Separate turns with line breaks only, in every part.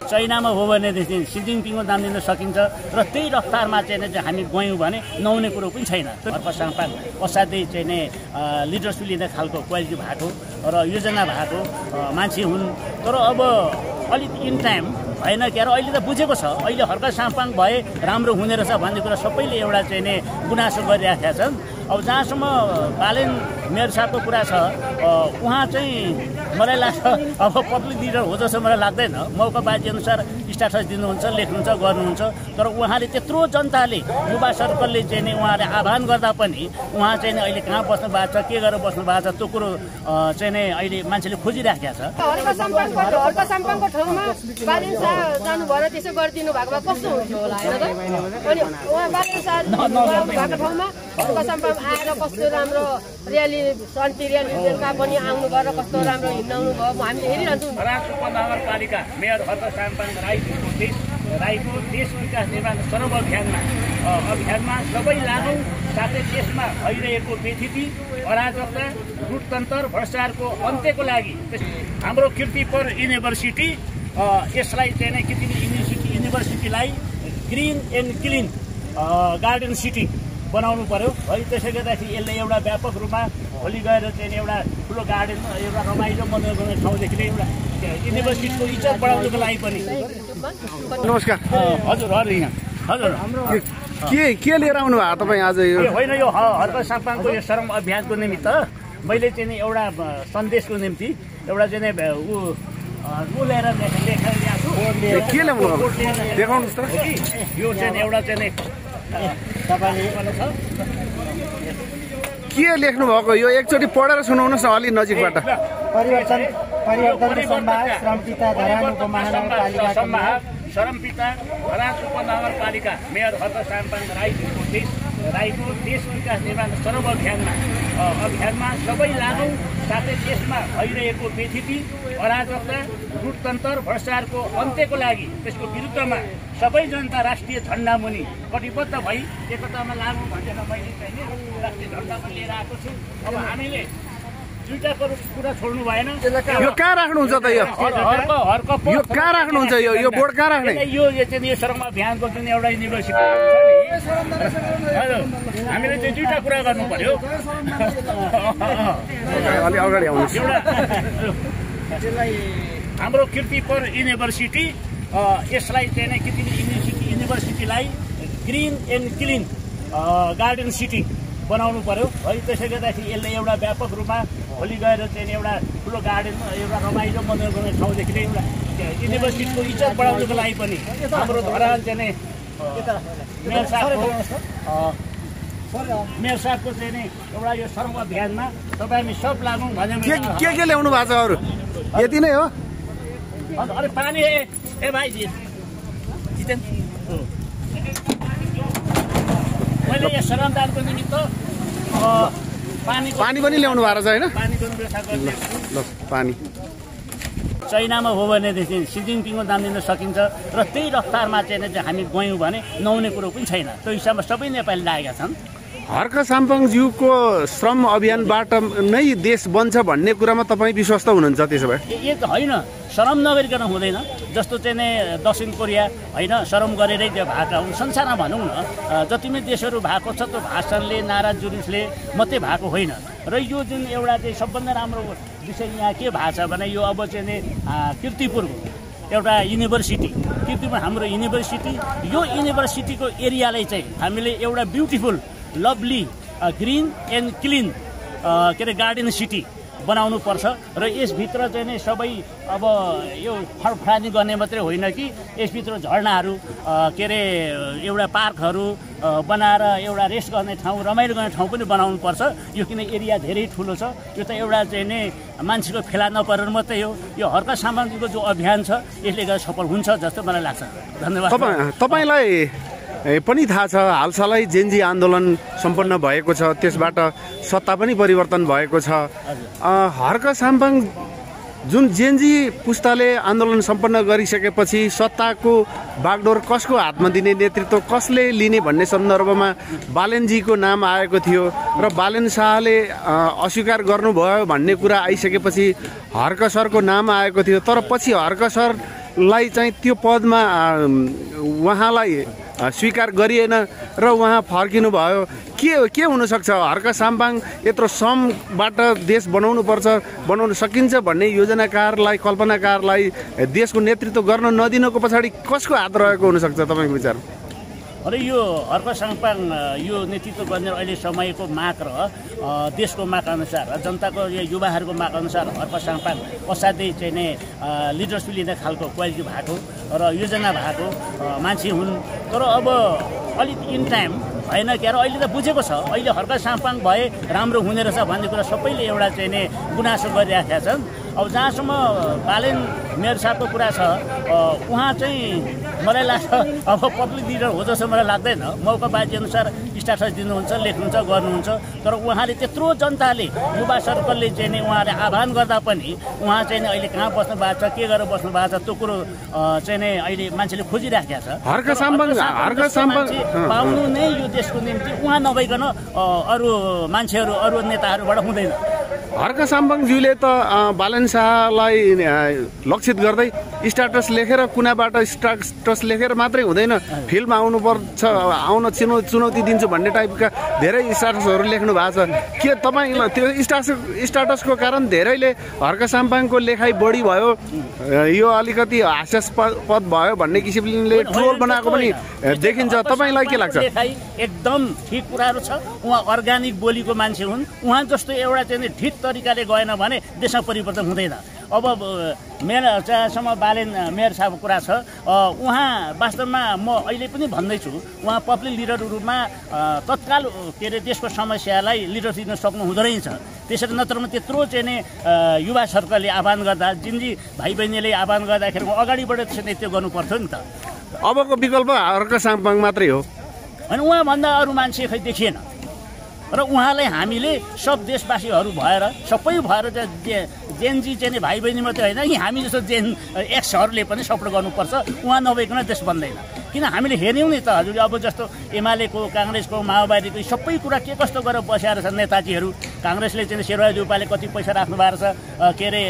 चाइनामा हो भनेदेखि सी जिनपिङको नाम लिन सकिन्छ र त्यही रफ्तारमा चाहिँ हामी गयौँ भने नहुने कुरो पनि छैन। हर्क साङपाङ असाध्यै चाहिँ नि लिडरसिप लिने खालको क्वालिटी भएको र योजना भएको मान्छे हुन्। तर अब अलिक इन टाइम होइन क्या र अहिले त बुझेको छ अहिले हर्क साङपाङ भए राम्रो हुने रहेछ भन्ने कुरा सबैले एउटा चाहिँ नि गुनासो गरिराखेका छन्। अब जहाँसम्म बालेन मेयर साहबको कुरा छ उहाँ चाहिँ मलाई लाग्छ अब पब्लिक लिडर हो जस्तो मलाई लाग्दैन। मौकाबाजी अनुसार स्ट्याटस दिनुहुन्छ लेख्नुहुन्छ गर्नुहुन्छ तर उहाँले त्यत्रो जनताले युवा सर्कलले चाहिँ नि उहाँले आह्वान गर्दा पनि उहाँ चाहिँ अहिले कहाँ बस्नु भएको छ के गरेर बस्नु भएको छ त्यो कुरो चाहिँ नि अहिले मान्छेले खोजिराखेका छ।
हर्क साङपाङको ठाउँमा बालेन शाह जानुभएर त्यसो गरिदिनु भएको भए कस्तो हुन्थ्यो होला होइन त? अनि उहाँ बालेन शाह भएको ठाउँमा हर्क साङपाङ आएर कस्तो राम्रो र्याली शान्ति र्याली बेलुका पनि आउनु गरेर कस्तो राम्रो हिँडाउनु भयो हामीले हेरिरहन्छौँ।
उपमहानगरपालिका मेयर हर्क साङपाङ राईको देश विकास निर्माण सर्व अभियानमा सबै लागौँ साथै देशमा भइरहेको बेथिति अराजकता लुटतन्त्र भ्रष्टाचारको अन्त्यको लागि हाम्रो कीर्तिपुर युनिभर्सिटी यसलाई चाहिँ युनिभर्सिटीलाई green and clean garden city बनाउनु पर्यो है। त्यसै गर्दाखेरि यसलाई एउटा व्यापक रूपमा भोलि गएर चाहिँ एउटा ठुलो गार्डन एउटा रमाइलो मनोरञ्जन गर्ने ठाउँदेखि एउटा युनिभर्सिटीको इज्जत बढाउनुको लागि पनि।
नमस्कार
हजुर हजुर
के लिएर आउनु भएको तपाईँ आज? यो
होइन यो हर्क साङपाङको यो श्रम अभियानको निमित्त मैले चाहिँ एउटा सन्देशको निम्ति एउटा चाहिँ ऊ लिएर लेखेर ल्याएको
के ल्याउनु देखाउनुहोस् त।
यो चाहिँ एउटा चाहिँ
के लेख्नु भएको यो एकचोटि पढेर सुनाउनुहोस् न अलि नजिकबाट।
परिवर्तन सम्भाग श्रमपिता धरान उपमहानगरपालिका
धरान उपमहानगरपालिका मेयर हर्क साङपाङ राईको देश विकास निर्माण सर्व अभियानमा सबै लागौँ साथै देशमा भइरहेको बेथिति अराजकता लुटतन्त्र भ्रष्टाचारको अन्त्यको लागि त्यसको विरुद्धमा सबै जनता राष्ट्रिय झण्डा मुनि कटिबद्ध भई एकतामा लागौँ भनेर मैले चाहिँ राष्ट्रिय झण्डा पनि लिएर आएको छु। अब हामीले दुईटाको कुरा छोड्नु भएन।
यो कहाँ राख्नुहुन्छ त? यो कहाँ राख्नुहुन्छ? यो बोर्ड कहाँ राख्ने?
यो चाहिँ यो श्रम अभियानको जुन एउटा युनिभर्सिटी छ नि हजुर हामीले चाहिँ दुईटा कुरा गर्नु पर्यो।
अलि अगाडि आउनुहोस्।
एउटा हाम्रो कीर्तिपुर युनिभर्सिटी यसलाई चाहिँ युनिभर्सिटीलाई green and clean garden city बनाउनु पर्यो है। त्यसै गर्दाखेरि यसलाई एउटा व्यापक रूपमा भोलि गएर चाहिँ एउटा ठुलो गार्डन एउटा रमाइलो मनोरञ्जन गर्ने ठाउँदेखि एउटा युनिभर्सिटीको इज्जत बढाउनुको लागि पनि हाम्रो धरान चाहिँ मेयर साहबको चाहिँ नि एउटा यो श्रम अभियानमा तपाईँ हामी सब लागौँ भने
के ल्याउनु भएको छ? अरू यति नै हो?
अरे पानी ए भाइ जितेन मैले यो श्रमदानको निमित्त
पानी पनि ल्याउनु भएको छ होइन?
पानीको व्यवस्था गर्ने
ल पानी
चाइनामा हो भनेदेखि सी जिनपिङको नाम लिन सकिन्छ र त्यही रफ्तारमा चाहिँ हामी गयौँ भने नहुने कुरो पनि छैन। त्यो हिसाबमा सबै नेपाली लागेका छन्।
हर्क साङपाङज्यूको श्रम अभियानबाट नै देश बन्छ भन्ने कुरामा तपाईँ विश्वस्त हुनुहुन्छ? त्यसो भए
यो त होइन, श्रम नगरिकन हुँदैन। जस्तो चाहिँ नि दक्षिण कोरिया होइन श्रम गरेरै त्यो भएका हुन्। संसारमा भनौँ न जति पनि देशहरू भएको छ त्यो भाषणले नारा जुलुसले मात्रै भएको होइन। र यो जुन एउटा चाहिँ सबभन्दा राम्रो विषय यहाँ के भएको छ भने यो अब चाहिँ नि कीर्तिपुरको एउटा युनिभर्सिटी कीर्तिपुर हाम्रो युनिभर्सिटी यो युनिभर्सिटीको एरियालाई चाहिँ हामीले एउटा beautiful lovely green and clean के अरे गार्डन सिटी बनाउनु पर्छ। र यसभित्र चाहिँ नि सबै अब यो फडफडानी गर्ने मात्रै होइन कि यसभित्र झरनाहरू के अरे एउटा पार्कहरू बनाएर एउटा रेस्ट गर्ने ठाउँ रमाइलो गर्ने ठाउँ पनि बनाउनु पर्छ। यो किन एरिया धेरै ठुलो छ। यो त एउटा चाहिँ नि मान्छेको फेला नपरेर मात्रै हो। यो हर्क साङपाङको जो अभियान छ यसले गर्दा सफल हुन्छ जस्तो मलाई लाग्छ। धन्यवाद।
तपाईलाई पनि थाहा छ हालसालै जेनजी आन्दोलन सम्पन्न भएको छ, त्यसबाट सत्ता पनि परिवर्तन भएको छ। हर्क साङपाङ जुन जेनजी पुस्ताले आन्दोलन सम्पन्न गरिसकेपछि सत्ताको बागडोर कसको हातमा दिने, नेतृत्व कसले लिने भन्ने सन्दर्भमा बालेनजीको नाम आएको थियो र बालेन शाहले अस्वीकार गर्नुभयो भन्ने कुरा आइसकेपछि हर्क सरको नाम आएको थियो। तर पछि हर्क सर लाई चाहिँ त्यो पदमा उहाँलाई स्वीकार गरिएन र उहाँ फर्किनु भयो। के हुनसक्छ? हर्क साम्पाङ यत्रो श्रमबाट देश बनाउन सकिन्छ भन्ने योजनाकारलाई, कल्पनाकारलाई देशको नेतृत्व गर्न नदिनको पछाडि कसको हात रहेको हुनसक्छ तपाईँको विचार?
अरे यो हर्क साम्पाङ यो नेतृत्व गर्ने अहिले समयको माग र देशको माग अनुसार, जनताको युवाहरूको माग अनुसार हर्क साम्पाङ असाध्यै चाहिँ नै लिडरसिप लिने खालको क्वालिटी भएको र योजना भएको मान्छे हुन्। तर अब अलिक इन टाइम भएन क्या, र अहिले त बुझेको छ अहिले हर्क साम्पाङ भए राम्रो हुने रहेछ भन्ने कुरा सबैले एउटा चाहिँ नै गुनासो गरिराखेका छन्। अब जहाँसम्म बालेन मेयर साहबको कुरा छ, उहाँ चाहिँ मलाई लाग्छ अब पब्लिक लिडर हो जस्तो मलाई लाग्दैन। मौकाबाजी अनुसार स्ट्याटस दिनुहुन्छ, लेख्नुहुन्छ, गर्नुहुन्छ। तर उहाँले त्यत्रो जनताले, युवा सर्कलले चाहिँ नि उहाँले आह्वान गर्दा पनि उहाँ चाहिँ नि अहिले कहाँ बस्नु भएको छ, के गरेर बस्नु भएको छ, त्यो कुरो चाहिँ नै अहिले मान्छेले खोजिराखेका छ।
हर्क साम्पाङ
पाउनु नै यो देशको निम्ति उहाँ नभइकन अरू मान्छेहरू, अरू नेताहरूबाट हुँदैन।
हर्क साम्पाङज्यूले त बालेन शाहलाई लक्षित गर्दै स्ट्याटस लेखेर, कुनाबाट स्ट्याटस लेखेर मात्रै हुँदैन, फिल्डमा आउनुपर्छ, आउन चुनौती दिन्छु भन्ने टाइपका धेरै स्ट्याटसहरू लेख्नु भएको छ। के तपाईँलाई त्यो स्ट्याटसको कारण धेरैले हर्क साम्पाङको लेखाइ बढी भयो, यो अलिकति हास्यास्पद भयो भन्ने किसिमले ट्रोल बनाएको पनि देखिन्छ? तपाईँलाई के लाग्छ?
लेखाइ एकदम ठिक कुराहरू छ। उहाँ अर्ग्यानिक बोलीको मान्छे हुन्। उहाँ जस्तो एउटा चाहिँ ठिक तरिकाले गएन भने देशमा परिवर्तन हुँदैन। अब मेरो जहाँसम्म बालेन मेयर साहबको कुरा छ, उहाँ वास्तवमा म अहिले पनि भन्दैछु, उहाँ पब्लिक लिडरको रूपमा तत्काल के अरे देशको समस्यालाई लिडरसिप दिन सक्नु हुँदो रहेछ। त्यसरी नत्रमा त्यत्रो चाहिँ नै युवा सर्कलले आह्वान गर्दा, जिन्जी भाइ बहिनीले आह्वान गर्दाखेरि अगाडिबाट त्यसरी त्यो गर्नु पर्थ्यो नि त।
अबको विकल्प हर्क साम्पाङ मात्रै हो
होइन, उहाँभन्दा अरू मान्छे खै देखिएन। र उहाँलाई हामीले सब देशवासीहरू भएर, सबै भएर जेनजी चाहिँ भाइ बहिनी मात्रै होइन, कि हामी जस्तो जेन एक्सहरूले पनि सपोर्ट गर्नुपर्छ। उहाँ नभइकन देश बन्दैन। किन हामीले हेर्यौँ नि त हजुर, अब जस्तो एमालेको, काङ्ग्रेसको, माओवादीको सबै कुरा के कस्तो गरेर बसेर छन् नेताजीहरू। काङ्ग्रेसले चाहिँ शेरबहादुर देउपाले कति पैसा राख्नु भएको छ, के अरे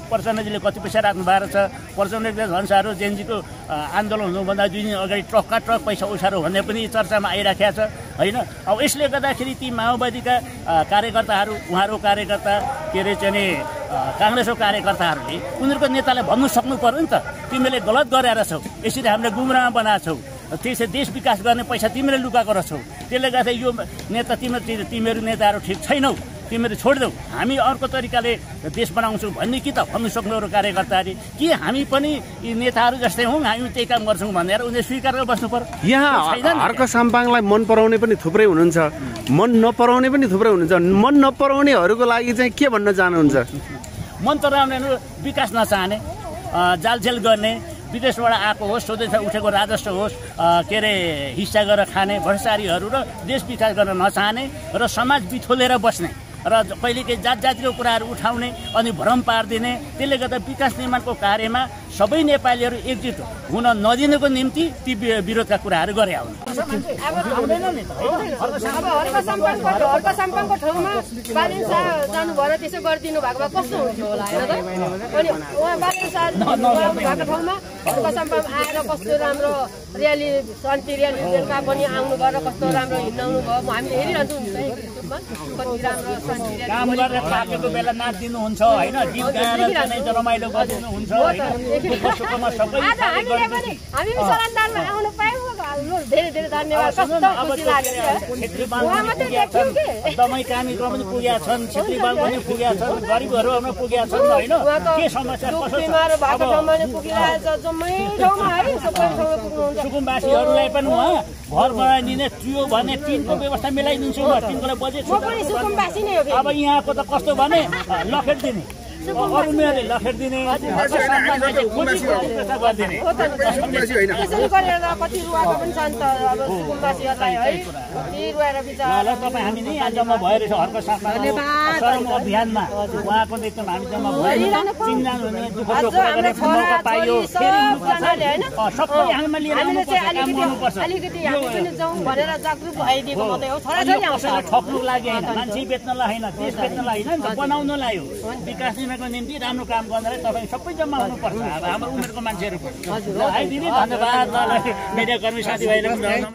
प्रचण्डजीले कति पैसा राख्नु भएको छ। प्रचण्डले झन् साह्रो जेनजीको आन्दोलन हुनुभन्दा 2 दिन अगाडि ट्रकका ट्रक पैसा उछारो भन्ने पनि चर्चामा आइराखेको छ होइन। अब यसले गर्दाखेरि ती माओवादीका कार्यकर्ताहरू, उहाँहरूको कार्यकर्ता, के अरे चाहिँ काङ्ग्रेसको कार्यकर्ताहरूले उनीहरूको नेतालाई भन्नु सक्नु पर्यो नि त, तिमीले गलत गरेर छौ, यसरी हामीले गुमराह बनाएको छौ, त्यसै देश विकास गर्ने पैसा तिमीले लुकाएको रहेछौ, त्यसले गर्दा यो नेता तिमीहरू नेताहरू ठिक छैनौ, तिमीहरू छोडिदेऊ, हामी अर्को तरिकाले देश बनाउँछौँ भन्ने कि त भन्नु सक्नु कार्यकर्ताहरूले। कि हामी पनि यी नेताहरू जस्तै हौँ, हामी त्यही काम गर्छौँ भनेर उनीहरू स्वीकार गरेर बस्नु पर्यो।
यहाँ हर्क साम्पाङलाई मन पराउने पनि थुप्रै हुनुहुन्छ, मन नपराउने पनि थुप्रै हुनुहुन्छ। मन नपराउनेहरूको लागि चाहिँ के भन्न चाहनुहुन्छ?
मन पराउने विकास नचाहने, जालझेल गर्ने, विदेशबाट आएको होस्, स्वदेश उठेको राजस्व होस्, के अरे हिस्सा गरेर खाने भ्रष्टाचारीहरू र देश विकास गर्न नचाहने र समाज बिथोलेर बस्ने र कहिलेकाहीँ जात-जातिको कुराहरू उठाउने अनि भ्रम पारिदिने, त्यसले गर्दा विकास निर्माणको कार्यमा सबै नेपालीहरू एकजुट हुन नदिनको निम्ति ती विरोधका कुराहरू गरे हुन्।
हर्क साम्पाङको ठाउँमा बालेन शाह जानुभएर त्यसो गरिदिनु भएको भए कस्तो हुन्थ्यो होला होइन त? अनि उहाँ बालेन शाह भएको ठाउँमा हर्क साम्पाङ आएर कस्तो राम्रो र्याली, शान्ति र्याली बेलुका पनि आउनुभयो र कस्तो राम्रो हिँड्नु भयो, हामीले हेरिरहन्छौँ युट्युबमा कति राम्रो शान्ति र्याली।
काम गरेर थाकेको बेला नाचिदिनुहुन्छ होइन, गीत गाएर रमाइलो गरिदिनुहुन्छ होइन।
हामी सरानदारमा आउनु पायौँ, धेरै धेरै धन्यवाद। कस्तो खुसी लाग्यो।
दमाई कामीको पनि पुगेका छन्, छेत्री बाल पनि पुगेका छन्, गरिबहरू पनि पुगेका छन् होइन। के समस्या सुकुम्बासीहरूलाई पनि उहाँ घर बनाइदिने, त्यो भने टिनको व्यवस्था मिलाइदिन्छु, टिनकोलाई बजेट। अब यहाँको त कस्तो भने लखेट दिने, अरू मेयरले लखेट दिने, तपाईँ हामी नै यहाँ जम्मा भएर हर्क साम्पाङ अभियानमा उहाँको नेतृत्वमा हामी जम्मा भएर चिन्जान हुने दुःख मौका पाइयो, सबै हामीमा लिएर काम गर्नुपर्छ। कसैलाई ठग्नुको लागि होइन, मान्छे बेच्नलाई होइन, देश बेच्नलाई होइन, बनाउनलाई हो, विकास जनताको निम्ति राम्रो काम गर्नलाई तपाईँ सबै जम्मा हुनुपर्छ अब हाम्रो उमेरको मान्छेहरू पनि। ल है दिदी धन्यवाद। मिडियाकर्मी साथीभाइले पनि